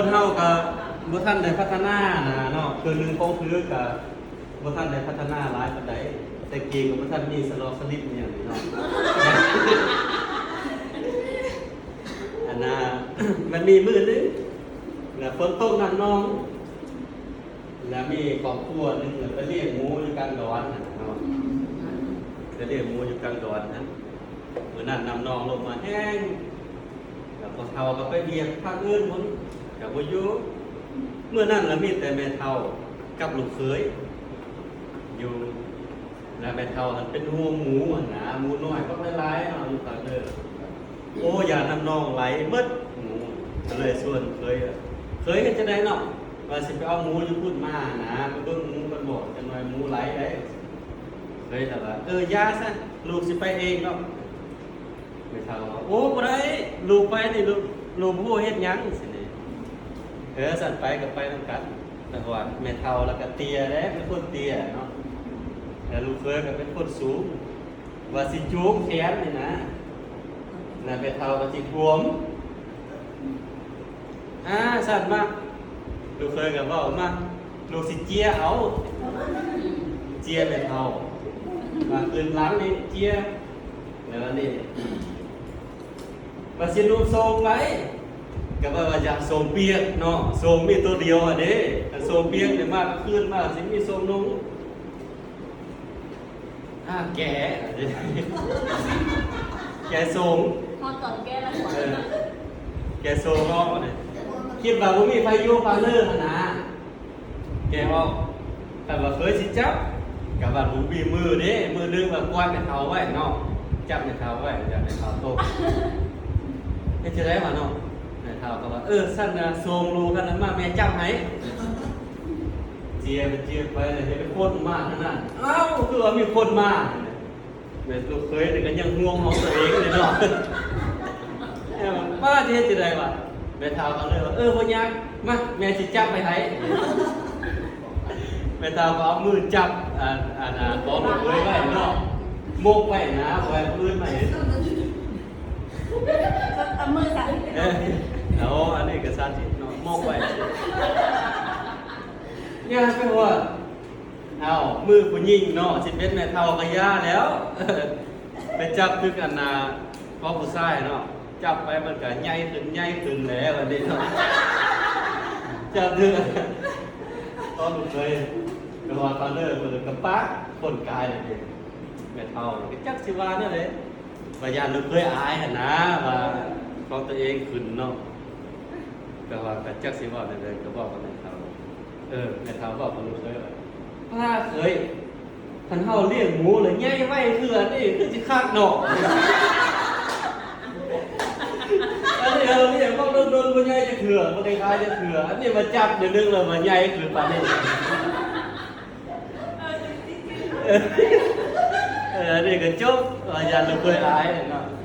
ຄົນເຮົາກໍບໍ່ທັນໄດ້ພັດທະນານະເນາະ ເຄື່ອງໜຶ່ງຂອງຄືກໍບໍ່ທັນໄດ້ພັດທະນາຫຼາຍປານໃດ ແຕ່ກີ້ກໍບໍ່ທັນມີສະຫຼອກສະລິບອີ່ຫຍັງນີ້ເນາະ ອັນນ່າ ມັນມີມື້ໜຶ່ງ ແລ້ວຝົນຕົກໜັກໜອງ ແລ້ວມີຄອບຄົວໜຶ່ງ ແລ້ວໄປລ້ຽງໝູຢູ່ກາງດອນຫັ້ນເນາະ ໄປລ້ຽງໝູຢູ່ກາງດອນຫັ້ນ ມື້ນັ້ນນ້ຳນອງລົງມາແຮງ ແລ້ວພໍ່ເຖົ້າກໍໄປວຽກພາກອື່ນພຸ້ນ ກໍບໍ່ຢູ່ ມື້ນັ້ນລະມີແຕ່ແມ່ເຖົ້າກັບລູກເຂີຍຢູ່ ແລ້ວແມ່ເຖົ້າຫັ້ນເປັນຫ່ວງໝູຫັ້ນນະ ໝູນ້ອຍບັກຫຼາຍໆເນາະ ຢູ່ປາກເດີ ໂອ້ ຢ້ານນ້ຳນອງໄຫຼໝົດໝູ ກໍເລີຍຊວນເຂີຍ ເຂີຍເຮັດຈັ່ງໃດເນາະ ວ່າຊິໄປເອົາໝູຢູ່ພຸ້ນມານະ ໄປເບິ່ງໝູກັນບໍ ຈັກໜ່ອຍໝູໄຫຼເດ້ ເຂີຍລະວ່າ ເອີ ຢ່າຊະ ລູກຊິໄປເອງດອກ ແມ່ເຖົ້າວ່າ ໂອ້ ບໍ່ໄດ້ ລູກໄປນີ້ ລູກ ລູກບໍ່ຮູ້ເຮັດຫຍັງ ຊີ້ນີ້ ເອີ ຊັ້ນໄປກໍໄປນຳກັນ ແຕ່ວ່າແມ່ເຖົ້າລະກໍເຕ້ຍແຫຼະ ເປັນຄົນເຕ້ຍເນາະ ແລ້ວລູກເຂີຍກໍເປັນຄົນສູງ ວ່າຊິຈູງແຂນນີ້ນະ ແລ້ວແມ່ເຖົ້າກໍຊິກວມ ອ່າ ຊັ້ນມາ ລູກເຂີຍກໍເວົ້າມາ ລູກຊິເຈຍເອົາ ເຈຍແມ່ເຖົ້າ ວ່າຂຶ້ນຫຼັງນີ້ເຈຍ ແລ້ວນີ້ ວ່າຊິນຸ່ງໂສ້ງໄປ ກໍວ່າ ວ່າຢາກໂສ້ງປຽກເນາະ ໂສ້ງມີໂຕດຽວຫັ້ນເດ້ ຄັນໂສ້ງປຽກນີ້ມາກາງຄືນມາຊິມີໂສ້ງນຸ່ງ ອ່າ ແກະ ແກະໂສ້ງ ຮອດຕອນແກະແລ້ວ ເອີ ແກະໂສ້ງອອກນີ້ ຄິດວ່າບໍ່ມີໃຜຢູ່ປາກເລີຫັ້ນນະ ແກະອອກ ຄັນວ່າເຂີຍຊິຈັບ ກໍວ່າບໍ່ມີມືເດ້ ມືໜຶ່ງວ່າກວາດແມ່ເຖົ້າໄວ້ເນາະ ຈັບແມ່ເຖົ້າໄວ້ ຢ້ານແມ່ເຖົ້າຕົກ ເຮັດຈັ່ງໃດວະເນາະ ແມ່ເຖົ້າກໍວ່າ ເອີ ຊັ້ນນະ ໂສ້ງລູກຫັ້ນນະ ມາແມ່ຈັບໃຫ້ ເຈຍໄປເຈຍໄປ ແລ້ວເຫັນຄົນມາທາງນັ້ນ ອ້າວ ຄືວ່າມີຄົນມາ ແມ່ລູກເຂີຍນີ້ກໍຍັງຫ່ວງຂອງຕົວເອງເລີຍເນາະ ເອີ ປ້າຊິເຮັດຈັ່ງໃດວະ ແມ່ເຖົ້າກໍເລີຍວ່າ ເອີ ບໍ່ຍາກ ມາ ແມ່ຊິຈັບໄປໃຫ້ ແມ່ເຖົ້າກໍເອົາມືຈັບ ອັນ ອັນ ອັນຂອງລູກເຂີຍໄວ້ເນາະ ມົກໄວ້ນະ ບໍ່ໃຫ້ຜູ້ອື່ນມາເຫັນ ເອົາມືສັ່ນ ເອີ ເອົາ ອັນນີ້ກໍສັ່ນອີກເນາະ ມົກໄວ້ ຍ່າງໄປຮອດ ເອົ້າ ມືຜູ້ຍິງເນາະ ຊິເປັນແມ່ເຖົ້າກໍຢ່າແລ້ວ ໄປຈັບຄືກັນນະ ຂອງຜູ້ຊາຍເນາະ ຈັບໄປມັນກໍໃຫຍ່ຂຶ້ນ ໃຫຍ່ຂຶ້ນແຫຼະບັດນີ້ເນາະ ຈັບຄືກັນ ຂອງລູກເຂີຍ ແຕ່ວ່າເຂົາເລີກ ເພິ່ນກໍປະຄົນກາຍແລ້ວເດ້ ແມ່ເຖົ້າກໍຈັກຊິວ່າແນວໃດ ວ່າຢ້ານລູກເຂີຍອາຍຫັ້ນນະ ວ່າຂອງຕົວເອງຂຶ້ນເນາະ ແຕ່ວ່າກໍຈັກຊິເວົ້າແນວໃດ ກໍເວົ້າກັບແມ່ເຖົ້າ ເອີ ແມ່ເຖົ້າເວົ້າກັບລູກເຂີຍວ່າ ປ້າເຂີຍ ຄັນເຮົາລ້ຽງໝູແລ້ວໃຫຍ່ໄວຄືອັນນີ້ ຄືຊິຄັກເນາະ ອັນນີ້ເຮົາລ້ຽງມາດົນໆ ບໍ່ໃຫຍ່ຈັກເທື່ອ ບໍ່ໄດ້ຂາຍຈັກເທື່ອ ອັນນີ້ມາຈັບດຽວໜຶ່ງແລ້ວວ່າໃຫຍ່ຄືປານນີ້ ເອີ ອັນນີ້ກໍຈົບ ວ່າຢ້ານລູກເຂີຍອາຍເນາະ.